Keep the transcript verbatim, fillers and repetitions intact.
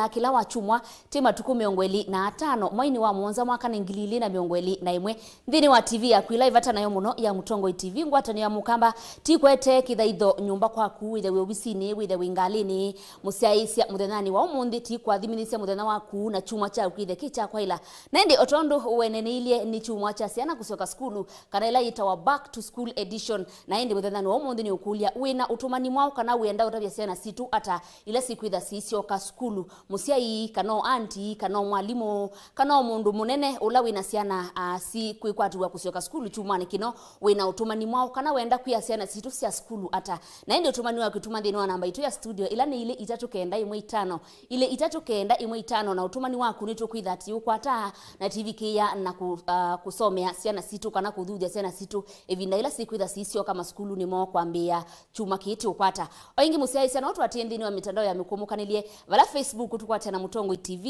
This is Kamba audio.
ya kĩla wa kyumwa, ti matukũ mĩongo ĩlĩ na atano, mweinĩ wa mũonza, mwaka nĩ ngili ilĩ na mĩongo ĩlĩ na ĩmwe. Nthĩnĩ wa T V yaku ĩla ĩvata nayo mũno ya Mũtongoi T V, ngwatanĩo ya Mũkamba, tikwete kĩthaitho nyũmba kwaku, wĩthe wĩ ovisinĩ, wĩthe wĩ ngalĩnĩ, mũsyaĩĩsya mũthenyanĩ wa ũmũnthĩ, tikwathimĩthĩsya mũthenya waku na kyumwa kyaku kĩthe kĩ kya kwaĩla. Na ĩndĩ o tondũ ũeneneilyĩ nĩ kyumwa kya syana kũsyoka sukulu, kana ĩla yĩtawa back to school edition, na ĩndĩ mũthenyanĩ wa ũmũnthĩ nĩ ũkũlya, wĩ na ũtũmani mwaũ kana wĩenda ũtavya syana sitũ ata ila sikwĩtha siisyoka sukulu? Mũsyai, kana o aunty, kana o mwalimũ, kana o mũndũ mũnene ũla wĩ na syana, ah, sikwĩkwatĩw'a kũsyoka sukulu kyumwanĩ kĩno, wĩ na ũtũmani mwaũ kana wenda kwĩa syana sitũ sya sukulu ata? Na ĩndĩ ũtũmani waku tũma nthĩnĩ wa namba itũ ya studio, ĩla nĩ ilĩ itatũ kenda ĩmwe itano, ilĩ itatũ kenda ĩmwe itano, na ũtũmani waku nĩtũkwĩtha atĩ ũkwataa na T V kĩya na kũ-, ah, kũsomea syana sitũ kana kũthuthya syana sitũ ĩvinda ĩla sikwĩtha siisyoka masukulunĩ moo kwambĩĩa kyumwa kĩĩ tũũkwata. O ĩngĩ, mũsyaĩĩsya, no tũatĩĩe nthĩnĩ wa mĩtandao ya mĩkũmũkanĩlye, vala Facebook tũkwatĩana Mũtongoi T V,